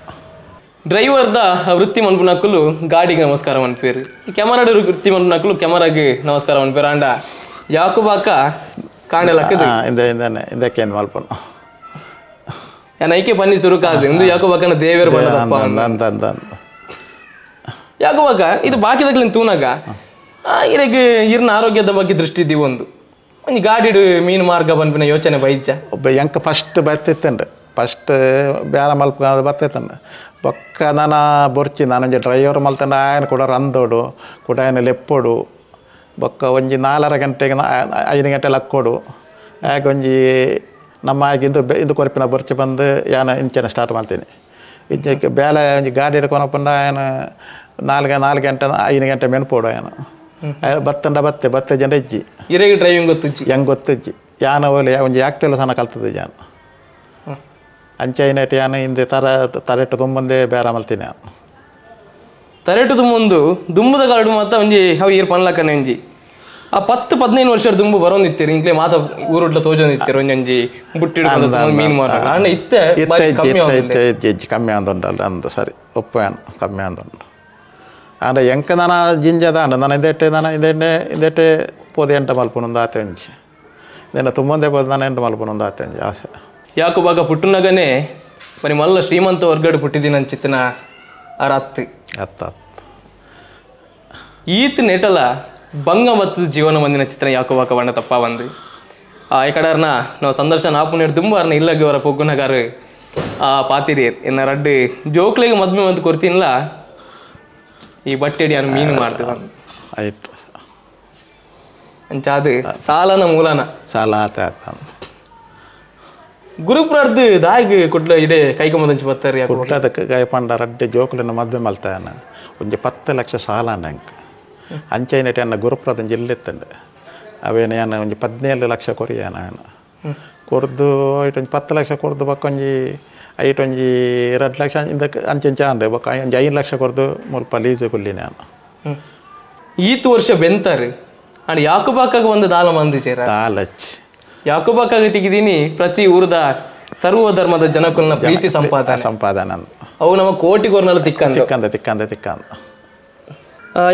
ಡ್ರೈವರ್ದ ವೃತ್ತಿ ಮನ್ಪುನಕುಲು ಗಾಡಿಗೆ ನಮಸ್ಕಾರ ಮನ್ಪೇರು, ಕ್ಯಾಮರಾಡ ವೃತ್ತಿ ಮನ್ಪುನಕುಲು ಕ್ಯಾಮರಾಗೆ ನಮಸ್ಕಾರ ಮನ್ಪೇರು. ಆಂಡ ಯಾಕುಬಾಕ ಕಾಣಲಕ್ಕದು ಇಂದ ಇಂದನೆ ಇಂದಕ್ಕೆ ಏನು ಮಲ್ಪನು ನಾನು ಐಕೆ ಬನ್ನಿ ಸುರುಕಾದ ಇಂದು ಯಾಕುಬಾಕನ ದೇವರು ಬಣ್ಣದಪ್ಪ ಅಂದ ಅಂದ ಯಾಕುಬಾಕ ಇದು ಬಾಕಿದಕ್ಲಿನ ತೂನಾಗ ಇರಗ ಇರ್ನ ಆರೋಗ್ಯದ ಬಗ್ಗೆ ದೃಷ್ಟಿ ಇದ್ದೀವಿ ಒಂದು ಒಂದು ಗಾಡಿಡು ಮೀನು ಮಾರ್ಗ ಬಂದ್ಬಿನ ಯೋಚನೆ ಬೈಜ್ಜ ಒಬ್ಬ ಎಂಕ ಫಸ್ಟ್ ಬತ್ತಿತ್ತಂಡು ಫಸ್ಟ್ ಬೇರೆ ಮಲ್ಪ ಬತ್ತೈತಂಡು ಬೊಕ್ಕ ನಾನು ಬೊರ್ಚಿ ನಾನೊಂಜಿ ಡ್ರೈವರ್ ಮಲ್ತಂಡ ಆಯನ ಕೂಡ ರಂದೋಡು ಕೂಡ ಆಯನ ಲೆಪ್ಪೋಡು ಬೊಕ್ಕ ಒಂಜಿ 4.5 ಗಂಟೆಗೆ 5 ಗಂಟೆ ಲಕ್ಕೋಡು ಆಗ ಒಂಜಿ ನಮ್ಮ ಆಗ ಇಂದು ಇಂದು ಕೊರಪಿನ ಬೊರ್ಚಿ ಬಂದು ಯಾನ ಇಂಚೆನ ಸ್ಟಾರ್ಟ್ ಮಾಡ್ತೀನಿ ಇಂಚೆ ಬೇಲೆ ಒಂಜಿ ಗಾಡಿ ಹಿಡ್ಕೊನಪ್ಪಂಡ ಆಯನ 4 ಗಂಟೆ 5 ಗಂಟೆ ಮೆನ್ಪೋಡು ಆಯನ ಬತ್ತಂಡ ಬತ್ತೆ ಬತ್ತೆ ಜನ ಇಜ್ಜಿ ಇರೆಗೆ ಡ್ರೈವಿಂಗ್ ಗೊತ್ತುಜ್ಜಿ ಹೆಂಗೆ ಗೊತ್ತುಜ್ಜಿ ಯಾನ ಓಲೆ ಒಂಜಿ ಆಕ್ಟಿವ್ ಸಣ್ಣ ಕಲ್ತದ್ದು ಜಾನ ಅಂಚೆ ಐನಟ್ ಯಾನ ಹಿಂದೆ ತರ ತರೆಟ್ಟು ತುಂಬಂದೇ ಬೇರೆ ಮಲ್ತೀನಿ ನಾನು ತರೆಟ್ಟು ತುಂಬೊಂದು ದುಂಬದ ಕಾಡು ಮಾತ್ರ ಒಂಜಿ ಅವು ಈರ್ ಪನ್ಲಕ್ಕನೆ ಒಂಜಿ ಆ 10 15 ವರ್ಷ ದುಂಬು ಬರೋಂದಿತ್ತೀರಿ ಇಂಕ್ಲೆ ಮಾತ ಊರುಡ್ಲ ತೋಜೊಂದಿತ್ತೀರಿ ಒಂಜೊಂಜಿ ಬುಟ್ಟಿ ಮೀನು ಮಾರ ಅಣ್ಣ ಇತ್ತೆ ಇತ್ತೆ ಇತ್ತೆ ಕಮ್ಮಿ ಅಂದುಂಡಲ್ಲ ಅಂದು ಸರಿ ಒಪ್ಪು ಕಮ್ಮಿ ಅಂದುಂಡು ಆಂಡ ಎಂಕ ನಾನ ಜಿಂಜದ ಅಂಡ ನಾನು ಇಂದೆಟ್ಟೆ ನಾನು ಇಂದೆಟ್ಟೆ ಇಂದೆಟ್ಟೆ ಪೋದೆ ಎಂಟ ಮಲ್ಪನೊಂದು ಆತೆ ಒಂಜಿ ಇದನ್ನ ತುಂಬಂದೇ ಪೋದೆ ನಾನು ಎಂಟು ಮಲ್ಪನೊಂದು ಆತೆ ಒಂಜಿ ಆಸೆ ಯಾಕುಬಾಗ ಪುಟ್ಟುನಗನೇ ಬರೀ ಮಲ್ಲ ಶ್ರೀಮಂತ ವರ್ಗಡು ಪುಟ್ಟಿದ್ದೀನಿ ಅಂಚಿತ್ತಿನ ಆ ರಾತ್ರಿ ಅತ್ತ ಈತ ನೆಟಲ ಬಂಗ ಮತ್ತದ ಜೀವನ ಮಂದಿನ ಚಿತ್ರ ಯಾಕುಬಾಕ ಬಣ್ಣ ತಪ್ಪ ಬಂದು ಆ ಕಡರ್ನ ನಾವು ಸಂದರ್ಶನ ಆಪುನೇರು ತುಂಬ ಅರ್ನ ಇಲ್ಲಗೆ ಅವರ ಪೊಗ್ಗುನಗಾರು ಆ ಪಾತಿರಿಯರ್ ಎನ್ನ ರಡ್ಡು ಜೋಕ್ಲಿಗೆ ಮದ್ಮೆ ಅಂತ ಕೊಡ್ತೀನಿಲ್ಲ ಈ ಬಟ್ಟೆಡಿ ನಾನು ಮೀನು ಮಾಡ್ತೇವೆ ಆಯ್ತು ಅಂಚಾದು ಸಾಲನ ಮೂಲನ ಸಾಲ ಆತ ಆತ ಗುರುಪ್ರಾರ್ದು ದಾಯಿಗೆ ಕುಟ್ಲ ಇಡೆ ಕೈಕೊಂಬಂಚು ಬರ್ತಾರೆ ಕುಟ್ಲದಕ್ಕೆ ಗಾಯಪಂಡ ರಡ್ಡೆ ಜೋಕುಲನ್ನು ಮದುವೆ ಮಲ್ತಾನ ಒಂಜಿ 10 ಲಕ್ಷ ಸಾಲ ಅಂಕ ಅಂಚೈನಟೆ ಅನ್ನ ಗುರುಪ್ರದ ಜಿಲ್ಲೆತ್ತಂಡೆ ಅವೇನು ಯಾನ ಒಂಜಿ 17 ಲಕ್ಷ ಕೊರಿಯಾನ ಕೊರ್ದು ಐಟ್ ಒಂಜಿ 10 ಲಕ್ಷ ಕೊರ್ದು ಬೊಕ್ಕ ಒಂಜಿ ಐಟ್ ಒಂಜಿ 2 ಲಕ್ಷ ಇಂದಕ್ಕೆ ಅಂಚೆಂಚ ಅಂಡೆ ಬೊಕ್ಕ ಒಂಜಿ 5 ಲಕ್ಷ ಕೊರ್ದು ಮುಲ್ಪ ಲೀಸು ಕೊಲ್ಲಿ ನಾನು ಈತು ವರ್ಷ ಬೆಂತಾರೆ ಅಂಡ್ ಯಾಕುಬಾಕಾಗ ಒಂದು ದಾಲ ಮಂದಿ ಚೇರ ದಾಲಚ್ ಯಾಕುಬಾಕಾಗ ತೆಗಿದೀನಿ ಪ್ರತಿ ಊರದ ಸರ್ವ ಧರ್ಮದ ಜನಕುಲ್ನ ಪ್ರೀತಿ ಸಂಪಾದನೆ ಸಂಪಾದನೆ ಅವು ನಮ್ಮ ಕೋಟಿಗೋರ್ನೆಲ್ಲ ತಿಕ್ಕಂದ ತಿಕ್ಕಂದ ತಿಕ್ಕಂದ ತಿಕ್ಕಂದ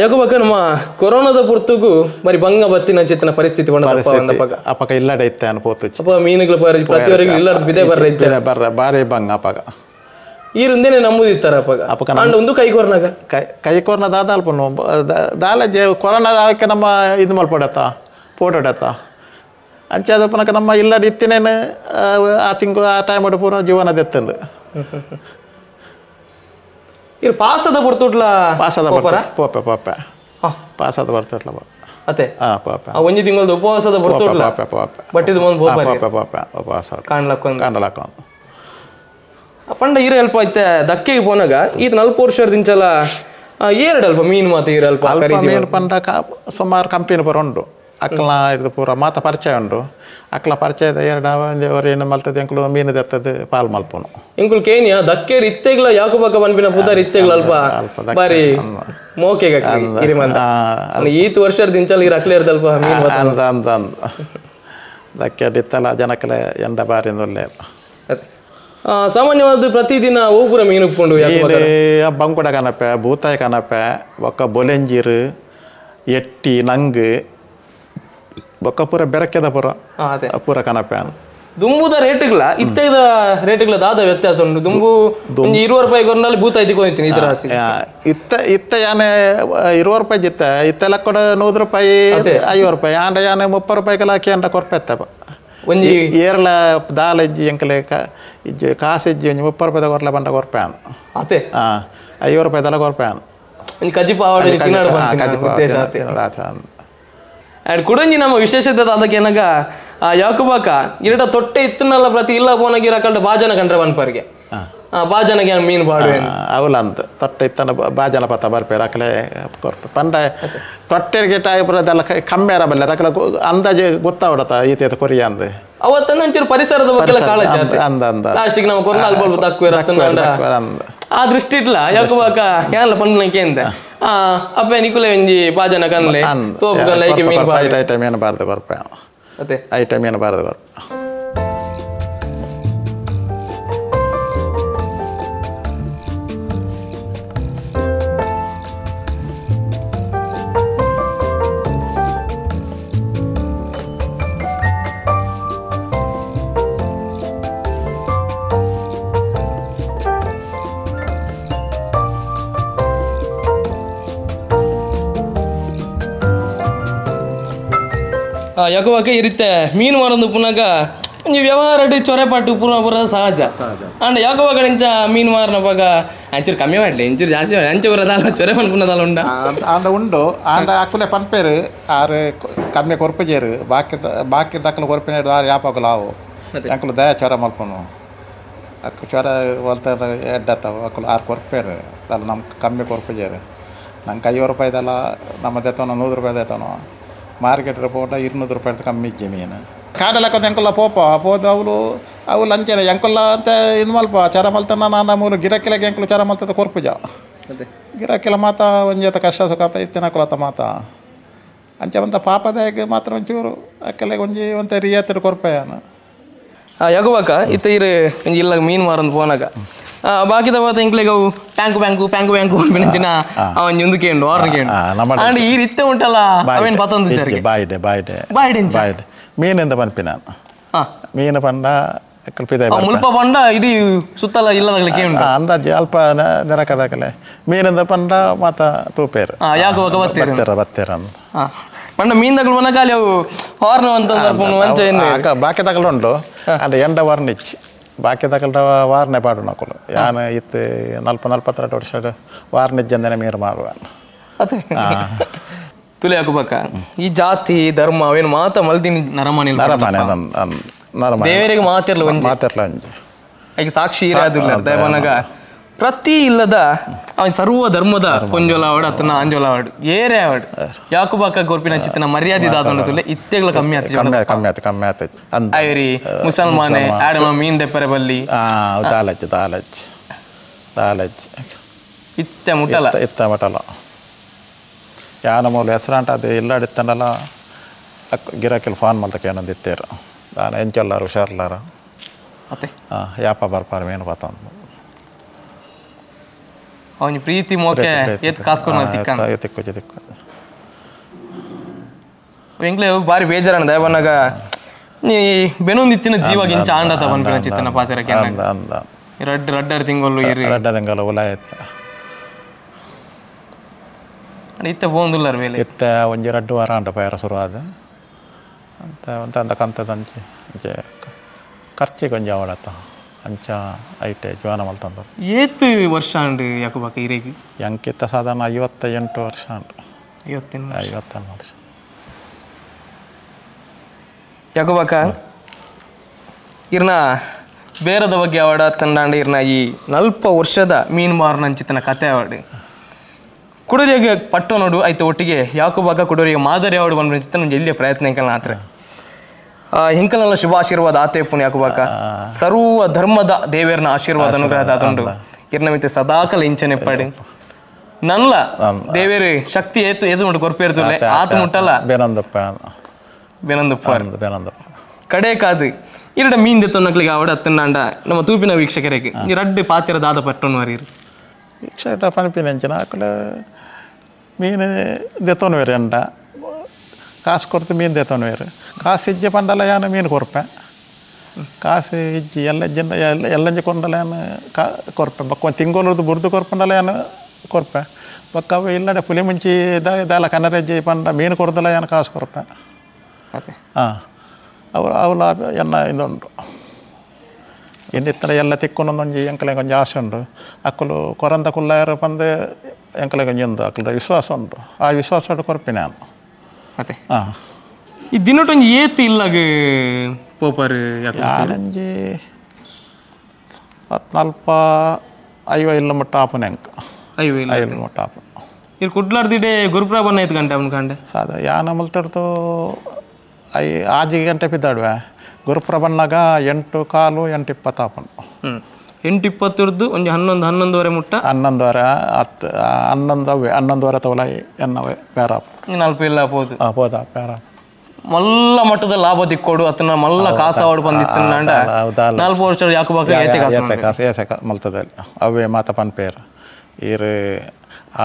ಯಾಕುಬಾಕ ನಮ್ಮ ಕೊರೋನಾದ ಪುರ್ತುಗು ಬರಿ ಬಂಗ ಬತ್ತಿನ ಚಿತ್ತನ ಪರಿಸ್ಥಿತಿ ಅಪಕ ಇಲ್ಲಡೆ ಇತ್ತೆ ಅನ್ಪೋತು ಅಪ್ಪ ಮೀನುಗಳು ಪ್ರತಿಯವರೆಗೆ ಇಲ್ಲದ ಬಿದೆ ಬರ್ರ ಬರ್ರ ಬಾರಿ ಬಂಗ ಅಪಗ ಈರುಂದೇನೆ ನಂಬುದಿತ್ತಾರ ಅಪಗ ಅಪಕ ಅಂಡ್ ಒಂದು ಕೈಕೋರ್ನಾಗ ಕೈಕೋರ್ನ ದಾದ ಅಲ್ಪ ದಾಲ ಕೊರೋನಾ ಅದಕ್ಕೆ ನಮ್ಮ ಇದು ಮಲ್ಪಡತ್ತ ಪೋಟೋಡತ್ತ ಅಂಚೆ ಅದಪ್ಪನಕ ನಮ್ಮ ಇಲ್ಲಡೆ ಇತ್ತಿನೇನು ಆ ತಿಂಗಳು ಆ ಟೈಮ್ ಪೂರ ಜೀವನ ದೆತ್ತಂಡು ಇರು ಪಾಸದ ಬರ್ತುಟ್ಲ ಪಾಸದ ಪೋಪೆ ಪೋಪೆ ಪಾಸದ ಬರ್ತುಟ್ಲ ಅತ್ತೆ ಹಾಂ ಪೋಪೆ ಒಂಜಿ ತಿಂಗಳದ ಉಪವಾಸದ ಬರ್ತುಟ್ಲ ಪೋಪೆ ಪೋಪೆ ಬಟ್ಟಿದ ಮುಂದೆ ಪೋಪೆ ಪೋಪೆ ಪೋಪೆ ಉಪವಾಸ ಕಾಣ್ಲಕ್ಕೊಂದು ಕಾಣ್ಲಕ್ಕೊಂದು ಪಂಡ ಈರ ಅಲ್ಪ ಐತೆ ದಕ್ಕೆಗೆ ಪೋನಾಗ ಈತ 40 ವರ್ಷದ ದಿಂಚಲ ಏರಡಲ್ಪ ಮೀನು ಮಾತ ಈರಲ್ಪ ಮೀನು ಪಂಡ ಸುಮಾರು ಕಂಪನಿ ಪೂರ ಉಂಡು ಅಕ್ಕಲ ಇದು ಪೂರ ಮಾತ ಪರಿಚಯ ಉಂಡು ಅಕ್ಕಲ ಪರಿಚಯದ ಎರಡು ಏನು ಮಲ್ತದೆ ಎಂಕುಲು ಮೀನು ದತ್ತದ ಪಾಲ್ ಮಲ್ಪುನು ಎಂಕುಲು ಕೇನಿಯ ದಕ್ಕೇಡ್ ಇತ್ತೆಗ್ಲ ಯಾಕುಬಾಕ ಬನ್ಪಿನ ಪುದಾರ್ ಇತ್ತೆಗ್ಲ ಅಲ್ಪ ಬಾರಿ ಮೋಕೆಗ ಇರಿಮಂತ ಈತ ವರ್ಷದ ದಿಂಚಲ ಈರ ಅಕ್ಲೇರ್ದಲ್ಪ ಮೀನು ಮಾತ ಅಂದ ಅಂದ ಅಂದ ದಕ್ಕೇಡ್ ಇತ್ತಲ್ಲ ಜನಕ್ಕಲೆ ಎಂಡ ಬಾರಿ ಒಳ್ಳೆ ಸಾಮಾನ್ಯವಾದ ಪ್ರತಿದಿನ ಓಪುರ ಮೀನು ಉಪ್ಪುಂಡು ಬಂಕುಡ ಕನಪೆ ಬೂತಾಯ ಕನಪೆ ಬೊಕ್ಕ ಬೊಲೆಂಜಿರು ಎಟ್ಟಿ ನಂಗು ಬೊಕ್ಕ ಪೂರ ಬೆರಕೆದ ಪೂರ ಪೂರ ಕನಪೆ ದುಂಬುದ ರೇಟ್ಗಳ ಇತ್ತೆದ ರೇಟ್ಗಳ ದಾದ ವ್ಯತ್ಯಾಸ ಉಂಟು ದುಂಬು 20 ರೂಪಾಯಿ ಕೊರ್ನಲ್ಲಿ ಬೂತಾಯಿ ತಿಕ್ಕೊಂಡಿದ್ದೀನಿ ಈ ರಾಸಿ ಇತ್ತ ಇತ್ತ ಯಾನೆ 20 ರೂಪಾಯಿ ಜಿತ್ತ ಇತ್ತೆಲ್ಲ ಕೂಡ 100 ರೂಪಾಯಿ 50 ರೂಪಾಯಿ ಆಂಡ ಯಾನೆ 30 ರೂಪಾಯಿಗೆಲ್ಲ ಹಾಕಿ ಅಂಡ ಕೊರ್ಪೆತ್ತಪ್ಪ ಒಂಜಿ ಏರ್ಲ ದಾಲ ಇಜ್ಜಿ ಎಂಕಲೆ ಇಜ್ಜಿ ಕಾಸು ಇಜ್ಜಿ ಒಂಜಿ 30 ರೂಪಾಯಿದ ಕೊರ್ಲೆ ಬಂಡ ಕೊರ್ಪೆ ಅತೆ ಹಾಂ 50 ರೂಪಾಯಿದೆಲ್ಲ ಕೊರ್ಪೆ ಒಂಜಿ ಕಜಿಪ ಉದ್ದೇಶ ಆ್ಯಂಡ್ ಕುಡಂಜಿ ನಮ್ಮ ವಿಶೇಷತೆ ಅದಕ್ಕೆ ಏನಾಗ ಆ ಯಾಕುಬಾಕ ಇರಡ ತೊಟ್ಟೆ ಇತ್ತನಲ್ಲ ಪ್ರತಿ ಇಲ್ಲ ಪೋನಾಗ ಇರಕಲ್ಡ ಬಾಜನ ಕಂಡ್ರೆ ಬನ್ಪರಿಗೆ ಬಾಜನಗೆ ಮೀನು ಬಾಡು ಅವಲ ಅಂತ ತೊಟ್ಟೆ ಇತ್ತನ ಬಾಜನ ಪತ್ತ ಬರ್ಪೇರು ಅಕಲೆ ಕೊರ್ಪೆ ಪಂಡ ತೊಟ್ಟೆಗೆ ಟಾಯ್ ಕಮ್ಮಿಯಾರ ಬಲ್ಲೆ ಅದಕ್ಕೆ ಅಂದಾಜು ಗೊತ್ತಾವಡತ್ತ ಈತ ಕೊರಿಯ ಅಂದ ಅವತ್ತಂದ ಒಂಚೂರು ಪರಿಸರದ ಬಗ್ಗೆ ಕಾಳಜಿ ಅಂದ ಅಂದ ಲಾಸ್ಟಿಗೆ ನಮ್ಮ ಕೊರ್ನ ಅಲ್ಪ ತಕ್ಕುವೆ ಆ ದೃಷ್ಟಿ ಇಟ್ಲ ಯಾಕುಬಾಕ ಯಾನ್ಲ ಪಂಡ್ಲಂಕೆ ಅಂದ ಅಪ್ಪೆ ನಿಕುಲೆ ಒಂಜಿ ಬಾಜನ ಕನ್ಲೆ ತೋಪು ಕನ್ಲೆ ಐಕೆ ಮೀನು ಬಾರ್ದು ಐಟಮ್ ಏನು ಬಾರ್ದು ಕೊರ್ಪೆ ಅತ್ತೆ ಐಟಮ್ ಏನು ಬಾರ್ದು ಕೊರ್ಪೆ ಯಾಕವಾಗ ಈ ರೀತಿ ಮೀನು ಮಾರೊಂದು ಪುನಗ ಒಂಜಿ ವ್ಯವಹಾರ ಚೊರೆ ಪಾಟು ಪೂರ ಪೂರ ಸಹಜ ಅಂಡ್ ಯಾಕವಾಗ ಇಂಚ ಮೀನು ಮಾರನವಾಗ ಅಂಚೂರು ಕಮ್ಮಿ ಮಾಡಲಿ ಇಂಚೂರು ಜಾಸ್ತಿ ಮಾಡಿ ಅಂಚೆ ಬರೋದಲ್ಲ ಚೊರೆ ಪನ್ಪುನದಲ್ಲ ಉಂಡ ಆಂಡ ಉಂಡು ಆಂಡ ಅಕ್ಕುಲೆ ಪನ್ಪೇರು ಆರು ಕಮ್ಮಿ ಕೊರ್ಪುಜೇರು ಬಾಕಿ ಬಾಕಿ ದಕ್ಕಲು ಕೊರ್ಪಿನ ದಾರು ಯಾಪಗಲು ಆವು ಅಂಕುಲು ದಯ ಚೊರ ಮಲ್ಪನು ಅಕ್ಕು ಚೊರ ಒಲ್ತ ಎಡ್ಡತ್ತವು ಅಕ್ಕುಲು ಆರು ಕೊರ್ಪೇರು ಅಲ್ಲ ನಮ್ಮ ಕಮ್ಮಿ ಕೊರ್ಪುಜೇರು ನಂಗೆ 50 ರೂಪಾಯಿದಲ್ಲ ನಮ್ಮ ದೇತವನ 100 ರೂಪಾಯಿ ದೇತವನು ಮಾರ್ಕೆಟ್ ಪೋಟ 200 ರೂಪಾಯಿ ಕಮ್ಮಿ ಇಜ್ಜಿ ಮೀನು ಕಾಡಲಕ್ಕ ಎಂಕುಲ ಪೋಪ ಪೋದ ಅವಳು ಅವು ಅಂಚೆನೆ ಎಂಕುಲ ಅಂತ ಇದು ಮಲ್ಪ ಚರ ಮಲ್ತನ ನಾನು ಮೂರು ಗಿರಕ್ಕಿಲಕ್ಕೆ ಎಂಕುಲು ಚರ ಮಲ್ತದ ಕೊರ್ಪುಜ ಗಿರಕ್ಕಿಲ ಮಾತ ಒಂಜೇತ ಕಷ್ಟ ಸುಖ ಇತ್ತಿನ ಕುಲತ ಮಾತ ಅಂಚೆ ಬಂತ ಪಾಪದಾಗೆ ಮಾತ್ರ ಒಂಚೂರು ಅಕ್ಕಲೆ ಒಂಜಿ ಒಂತ ರಿಯಾತಿಡ್ ಕೊರ್ಪಯಾನ ಯಾಕುವಾಗ ಇತ್ತ ಇರು ಒಂಜಿ ಇಲ್ಲ ಮೀನು ಮಾರಂದು ಪೋನಾಗ ಬಾಕಿದ ಮಾತ ಎಂಕ್ಲೆಗ್ ಅವು ಪ್ಯಾಂಕು ಪ್ಯಾಂಕು ಪ್ಯಾಂಕು ಪ್ಯಾಂಕು ಅನ್ಪಿನ ಅವನ್ ಒಂದು ಕೇಂಡು ಆರ್ನ ಕೇಂಡು ಅಂಡ್ ಈ ರೀತಿ ಉಂಟಲ್ಲ ಅವೇನು ಪತ್ತೊಂದು ಸರಿಗೆ ಬಾಯ್ಡೆ ಬಾಯ್ಡೆ ಬಾಯ್ಡೆ ಬಾಯ್ಡೆ ಮೀನಿಂದ ಪನ್ಪಿನ ಮೀನು ಪಂಡ ಮುಲ್ಪ ಪಂಡ ಇಡೀ ಸುತ್ತಲ ಇಲ್ಲದಾಗಲೇ ಕೇಂಡು ಅಂದಾಜು ಅಲ್ಪ ನೆರಕದಾಗಲೇ ಮೀನಿಂದ ಪಂಡ ಮಾತ ತೂಪೇರು ಯಾಕುವಾಗ ಬತ್ತೀರ ಬತ್ತೀರ ಅಂದ ಪಂಡ ಮೀನ್ದಗಳು ಮನಕಾಲಿ ಅವು ಹಾರ್ನ್ ಅಂತ ಬಾಕಿ ತಗಲು ಉಂಟು ಅಂಡ ಎಂಡ ವಾರ್ನಿಚ್ ಬಾಕಿ ತಗಲ್ಡ ವಾರನೆ ಪಾಡು ನಕುಲು ಯಾನ ಇತ್ತು 40-42 ವರ್ಷ ವಾರ್ನಿಜ್ಜಂದನೆ ಮೀರು ಮಾರುವ ತುಲೆ ಹಾಕುಬಕ್ಕ ಈ ಜಾತಿ ಧರ್ಮ ಅವೇನು ಮಾತ ಮಲ್ದಿನಿ ನರಮಾನಿ ನರಮಾನೆ ನರಮಾನೆ ದೇವರಿಗೆ ಮಾತಿರ್ಲ ಒಂಜಿ ಮಾತಿರ್ಲ ಒಂಜಿ ಐಕೆ ಸಾಕ್ಷಿ ಇರಾದಿಲ್ಲ ದಯಮನಗ ಪ್ರತಿ ಇಲ್ಲದ ಅವನ್ ಸರ್ವ ಧರ್ಮದ ಪೊಂಜೋಲ ಆವಡು ಅತ್ತನ ಆಂಜೋಲ ಆವಡು ಏರೇ ಆವಡು ಯಾಕುಬಾಕ ಗೊರ್ಪಿನ ಚಿತ್ತನ ಮರ್ಯಾದೆ ದಾದೊಂಡು ತುಲೆ ಇತ್ತೆಗಳ ಕಮ್ಮಿ ಆತು ಕಮ್ಮಿ ಕಮ್ಮಿ ಆತು ಕಮ್ಮಿ ಆತು ಐರಿ ಮುಸಲ್ಮಾನೆ ಆಡಮ ಮೀನ್ ದೆಪ್ಪರೆ ಬಲ್ಲಿ ದಾಲಜ್ ದಾಲಜ್ ದಾಲಜ್ ಇತ್ತೆ ಮುಟ್ಟಲ ಇತ್ತ ಮುಟ್ಟಲ ಯಾನ ಮೂಲ ಹೆಸರಾಂಟ ಅದು ಇಲ್ಲಾಡಿತ್ತನಲ್ಲ ಗಿರಾಕಿಲ್ ಫೋನ್ ಮಲ್ತಕ್ಕೆ ಏನೊಂದು ಇತ್ತೇರು ದಾನ ಎಂಚೊಲ್ಲಾರು ಹುಷಾರ್ಲಾರ ಮತ್ತೆ ಯಾಪ ಬರ್ಪಾರ ಮೀನು ಬತ್ತಂದು ಅವನ ಪ್ರೀತಿ ಮೋಕೆ ಏತ್ ಕಾಸ್ಕೊಂಡು ತಿಕ್ಕ ತಿಕ್ಕು ತಿಕ್ಕು ಎಂಗ್ಲೇ ಬಾರಿ ಬೇಜಾರಣ ದಯಬನ್ನಾಗ ನೀ ಬೆನೊಂದಿತ್ತಿನ ಜೀವ ಗಿಂಚ ಆಂಡತ ಪನ್ಪಿನ ಚಿತ್ತನ ಪಾತೆರಕ್ಕೆ ರಡ್ಡ್ ರಡ್ಡರ್ ತಿಂಗೊಲ್ಲು ಇರು ರಡ್ಡ ತಿಂಗಳು ಉಲಾಯತ್ತ ಇತ್ತೆ ಪೋಂದುಲ್ಲರ್ ಮೇಲೆ ಇತ್ತೆ ಒಂಜಿ ರಡ್ಡು ವಾರ ಅಂಡ ಪಯರ ಶುರುವಾದ ಅಂತ ಅಂತ ಅಂದ ಕಂತದ ಅಂಚೆ ಅಂಚೆ ಖರ್ಚಿಗೆ ಒಂಜಿ ಅವಳತ್ತ ಅಂಚ ಐಟೆ ಜೀವನ ಮಲ್ತಂದು ಏತ್ ವರ್ಷ ಅಂಡು ಯಾಕುಬಾಕ ಇರೇಗಿ ಎಂಕಿತ್ತ ಸಾಧಾರಣ 58 ವರ್ಷ ಅಂಡು 58 ವರ್ಷ ಯಾಕುಬಾಕ ಇರ್ನ ಬೇರದ ಬಗ್ಗೆ ಅವಡ ತಂಡಾಂಡ ಇರ್ನ ಈ 40 ವರ್ಷದ ಮೀನು ಮಾರನಂಚಿತನ ಕತೆ ಅವಡು ಕುಡೋರಿಗೆ ಪಟ್ಟು ನೋಡು ಆಯ್ತು ಒಟ್ಟಿಗೆ ಯಾಕುಬಾಕ ಕುಡೋರಿಗೆ ಮಾದರಿ ಅವಡು ಬಂದ ಒಂಜಿ ಎಲ್ಲಿಯ ಪ್ರಯತ್ನ ಎಂಕಲ್ನ ಆತ್ರೆ ಹಿಂಕಲ್ನೆಲ್ಲ ಶುಭ ಆಶೀರ್ವಾದ ಆತೆ ಪುಣ್ಯ ಯಾಕುಬಾಕ ಸರ್ವ ಧರ್ಮದ ದೇವೇರ್ನ ಆಶೀರ್ವಾದ ಅನುಗ್ರಹ ದಾತುಂಡು ಇರ್ನ ಮಿತ್ತೆ ಸದಾಕಲ ಇಂಚನೆ ಪಡಿ ನನ್ಲ ದೇವೇರು ಶಕ್ತಿ ಏತು ಎದು ಮುಟ್ಟು ಕೊರ್ಪೇರ್ತುಲ್ಲೆ ಆತು ಮುಟ್ಟಲ್ಲ ಬೇನಂದಪ್ಪ ಬೇನಂದಪ್ಪ ಬೇನಂದಪ್ಪ ಕಡೆ ಕಾದು ಇರಡ ಮೀನ್ ದೆತ್ತೊನ್ನಕ್ಲಿಗೆ ಅವಡ ಅತ್ತನಾಂಡ ನಮ್ಮ ತೂಪಿನ ವೀಕ್ಷಕರಿಗೆ ಈ ರಡ್ಡು ಪಾತಿರ ದಾದ ಪಟ್ಟೊನ್ನು ವರೀರು ವೀಕ್ಷಕ ಪನ್ಪಿನ ಅಂಚಿನ ಅಕುಲು ಮೀನು ದೆತ್ತೊನ್ವೇರು ಎಂಡ ಕಾಸು ಕೊರ್ತು ಮೀನು ದೆತ್ತೊನ್ವೇರು ಕಾಸು ಇಜ್ಜೆ ಪಂಡಲ ಯಾನು ಮೀನು ಕೊರ್ಪೆ ಕಾಸು ಇಜ್ಜಿ ಎಲ್ಲ ಜನ ಎಲ್ಲ ಎಲ್ಲಂಜಿ ಕೊಂಡಲ ಯಾನು ಕಾ ಕೊರ್ಪೆ ಬೊಕ್ಕ ತಿಂಗೊಲುರ್ದು ಬುರ್ದು ಕೊರ್ಪಂಡಲ ಯಾನು ಕೊರ್ಪೆ ಬೊಕ್ಕ ಅವು ಇಲ್ಲಡೆ ಪುಲಿ ಮುಂಚಿ ದಾಲ ಕನರೆಜ್ಜಿ ಪಂಡ ಮೀನು ಕೊರ್ದಲ ಯಾನು ಕಾಸು ಕೊರ್ಪೆ ಹಾಂ ಅವರು ಅವಲ ಎನ್ನ ಇದುಂಡು ಇನ್ನಿತ್ತರ ಎಲ್ಲ ತಿಕ್ಕೊಂಡೊಂದು ಎಂಕಲೆಗೆ ಒಂಜಿ ಆಸೆ ಉಂಡು ಅಕ್ಕಲು ಕೊರಂದ ಕುಲ್ಲಾಯರು ಪಂದು ಎಂಕಲೆಗೆ ಒಂಜಿ ಉಂದು ಅಕ್ಕಲ ವಿಶ್ವಾಸ ಉಂಟು ಆ ವಿಶ್ವಾಸ ಕೊರ್ಪಿ ನಾನು ಮತ್ತೆ ಹಾಂ ಈ ದಿನಟೊಂಜಿ ಏತ್ ಇಲ್ಲಾಗ ಪೋಪರ್ ಯಾನಂಜಿ 40 50 ಇಲ್ಲ ಮುಟ್ಟ ಆಪುನ ಎಂಕ್ 50 ಇಲ್ಲ 50 ಮುಟ್ಟ ಆಪು ಇಲ್ಲಿ ಕುಡ್ಲಾರ್ದಿಡೆ ಗುರುಪ್ರಭ ಐದು ಗಂಟೆ ಅವನ ಕಂಡೆ ಸಾದ ಯಾನ ಮುಲ್ತಡ್ತು 5 ಗಂಟೆ ಬಿದ್ದಾಡುವೆ ಗುರುಪ್ರಭನ್ನಾಗ 8:15 8:20 ಆಪುನು 8:20 ಒಂಜಿ 11 11:30 ಮುಟ್ಟ 11:30 ಹತ್ತು 11 11:30 ತೋಲ ಎನ್ನವೆ ಪೇರ ನಲ್ಪ ಇಲ್ಲ ಪೋದು ಪೋದ ಪೇರ ಮಲ್ಲ ಮಟ್ಟದ ಲಾಭ ದಿಕ್ಕೋಡು ಅತನ ಮಲ್ಲ ಕಾಸಾವಡು ಬಂದಿತ್ತು ನಾಂಡ 4 ವರ್ಷ ಯಾಕುಬಾಕ ಏತೆ ಕಾಸು ಏತೆ ಕಾಸು ಏತೆ ಮಲ್ತದಲ್ಲಿ ಅವೇ ಮಾತ ಪನ್ಪೇರು ಈರು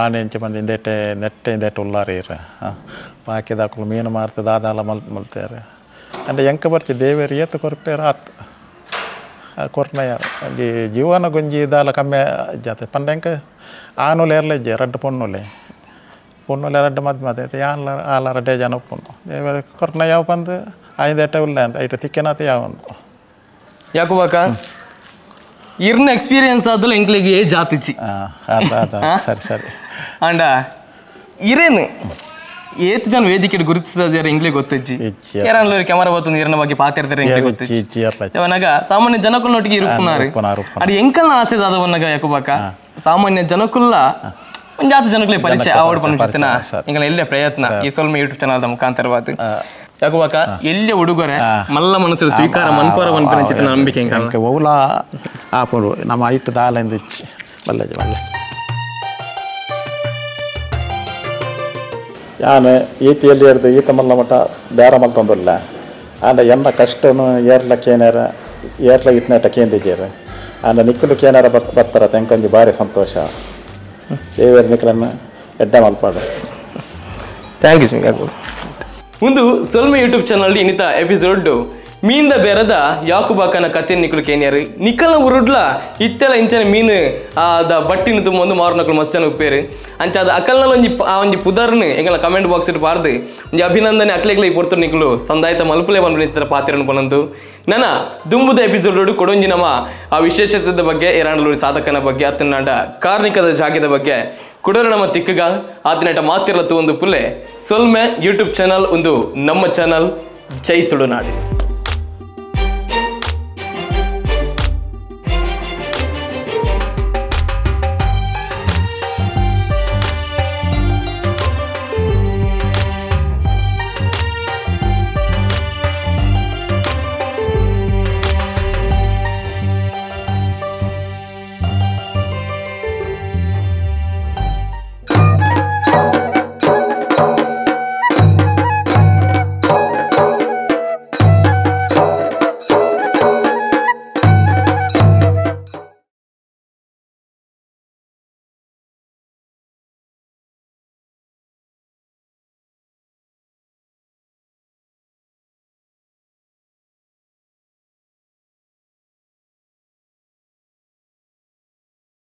ಆನೆ ಇಂಚೆ ಬಂದು ಇಂದೆಟ್ಟೆ ನೆಟ್ಟೆ ಇಂದೆಟ್ಟೆ ಉಲ್ಲಾರ ಈರು ಬಾಕಿದಾಕಲು ಮೀನು ಮಾರ್ತದೆ ದಾದಾಲ ಮಲ್ತೇರು ಅಂದ್ರೆ ಎಂಕ ಬರ್ಚಿ ದೇವೇರು ಏತು ಕೊರ್ಪೇರು ಆತ್ ಕೊರ್ನಯ ಒಂಜಿ ಜೀವನ ಗುಂಜಿ ದಾಲ ಕಮ್ಮಿ ಜಾತೆ ಪಂಡ ಎಂಕ ಆನುಲೆ ಎರ್ಲೆ ಇಜ್ಜೆ ರಡ್ಡು ಪೊಣ್ಣುಲೆ ಪೊಣ್ಣುಲ ರಡ್ಡ್ ಮದ್ಮೆ ಆತ ಯಾನ್ಲ ಆಲ ರಡ್ಡೇ ಜನ ಉಪ್ಪುಂಡು ದೇವೆರ್ ಕೊರ್ನ ಯಾವ ಪಂದ್ ಆಯಿಂದೇಟ ಉಲ್ಲ ಅಂತ ಐಟ ತಿಕ್ಕೆನಾತ ಯಾವೊಂದು ಯಾಕುಬಾಕ ಇರ್ನ ಎಕ್ಸ್ಪೀರಿಯನ್ಸ್ ಆದಲ್ಲ ಎಂಕ್ಲೆಗ್ ಏಜ್ ಆತಿಚಿ ಸರಿ ಸರಿ ಆಂಡ ಇರೇನು ಏತ್ ಜನ ವೇದಿಕೆ ಗುರುತಿಸಿದ ಎಂಕ್ಲೆಗ್ ಗೊತ್ತಿಜ್ಜಿ ಯಾರನ್ಲೋರಿ ಕ್ಯಾಮರಾ ಬತ್ತೊಂದು ಇರನ ಬಗ್ಗೆ ಪಾತಿರ್ತಾರೆ ಎಂಕ್ಲೆಗ್ ಗೊತ್ತಿಜ್ಜಿ ಅವನಾಗ ಸಾಮಾನ್ಯ ಜನಕುಲ್ನೊಟ್ಟಿಗೆ ಇರುಪ್ಪುನಾರು ಅದು ಎಂಕಲ್ನ ಆಸೆ ದಾದವನ್ನಾಗ ಯಾಕುಬಾಕ ಸಾಮಾನ್ಯ ಜನಕುಲ್ಲ ಒಂಜಾತ ಜನಕುಲೆ ಪರಿಚಯ ಆವಡ್ ಪನ್ಪಿತ್ತಿನ ಎಂಕಲ್ನ ಎಲ್ಲೆ ಪ್ರಯತ್ನ ಈ ಸೊಲ್ಮೆ ಯೂಟ್ಯೂಬ್ ಚಾನಲ್ದ ಮುಖಾಂತರವಾದ್ ಯಾಕುಬಾಕ ಎಲ್ಲೆ ಉಡುಗೊರೆ ಮಲ್ಲ ಮನಸ್ಸು ಸ್ವೀಕಾರ ಮನ್ಪರ ಪನ್ಪಿನ ಚಿತ್ತನ ನಂಬಿಕೆ ಎಂಕಲ್ನ ಒವ್ಲ ಆಪುಂಡು ನಮ್ಮ ಐಟ್ ದಾಲೆಂದು ಇಚ್ಚಿ ಬಲ್ಲೆಜಿ ಬಲ್ಲೆಜಿ ಯಾನ್ ಈತಿಯಲ್ಲಿ ಎರ್ದು ಈತ ಮಲ್ಲ ಮಟ್ಟ ಬೇರೆ ಮಲ್ತೊಂದುಲ್ಲ ಆಂಡ ಎನ್ನ ಕಷ್ಟನು ಏರ್ಲ ಕೇನಾರ ಏರ್ಲ ಇತ್ನೇಟ ಕೇಂದಿಜೇರು ಆಂಡ ನಿಕ್ಕಲು ಕೇನಾರ ಬರ್ತಾರ ತೆಂಕೊಂಜಿ ಭಾರಿ ಸಂತೋಷ ದೇವೇರ್ ನಿಕ್ಕಲನ್ನು ಎಡ್ಡೆ ಮಲ್ಪಾಡು. Thank you. ಒಂದು ಸೊಲ್ಮೆ ಯೂಟ್ಯೂಬ್ ಚಾನಲ್ ಇನ್ನಿತ ಎಪಿಸೋಡ್ ಮೀನ್ದ ಬೇರದ ಯಾಕುಬಾಕನ ಕತೆ ನಿಕ್ಕಲು ಕೇನಿಯರು ನಿಕ್ಕಲ್ನ ಉರುಡ್ಲ ಇತ್ತೆಲ್ಲ ಇಂಚನೆ ಮೀನು the ಬಟ್ಟಿನ ತುಂಬ ಒಂದು ಮಾರುನಕಲು ಮಸ್ತ್ ಜನ ಉಪ್ಪೇರು ಅಂಚ ಅದು ಅಕಲ್ನಲ್ಲಿ ಒಂಜಿ ಆ ಒಂಜಿ ಪುದರ್ನು ಎಂಕಲ್ನ ಕಮೆಂಟ್ ಬಾಕ್ಸ್ ಇಟ್ಟು ಪಾರ್ದು ಒಂಜಿ ಅಭಿನಂದನೆ ಅಕ್ಲೆಗ್ಲ ಈ ಪೊರ್ತು ನಿಕ್ಕಲು ಸಂದಾಯಿತ ಮಲ್ಪುಲೆ ಬಂದು ಪಾತಿರನ್ನು ಪನಂದು ನನ್ನ ದುಂಬುದ ಎಪಿಸೋಡ್ ಕೊಡೊಂಜಿ ನಮ್ಮ ಆ ವಿಶೇಷತೆದ ಬಗ್ಗೆ ಏರಾಂಡಲೂರಿ ಸಾಧಕನ ಬಗ್ಗೆ ಅತ್ತನಾಡ ಕಾರ್ಣಿಕದ ಜಾಗದ ಬಗ್ಗೆ ಕುಡೋರ ನಮ್ಮ ತಿಕ್ಕಗ ಆತನಟ ಮಾತಿರಲತ್ತು ಒಂದು ಪುಲೆ ಸೊಲ್ಮೆ ಯೂಟ್ಯೂಬ್ ಚಾನಲ್ ಒಂದು ನಮ್ಮ ಚಾನಲ್. ಜೈ ತುಳುನಾಡು.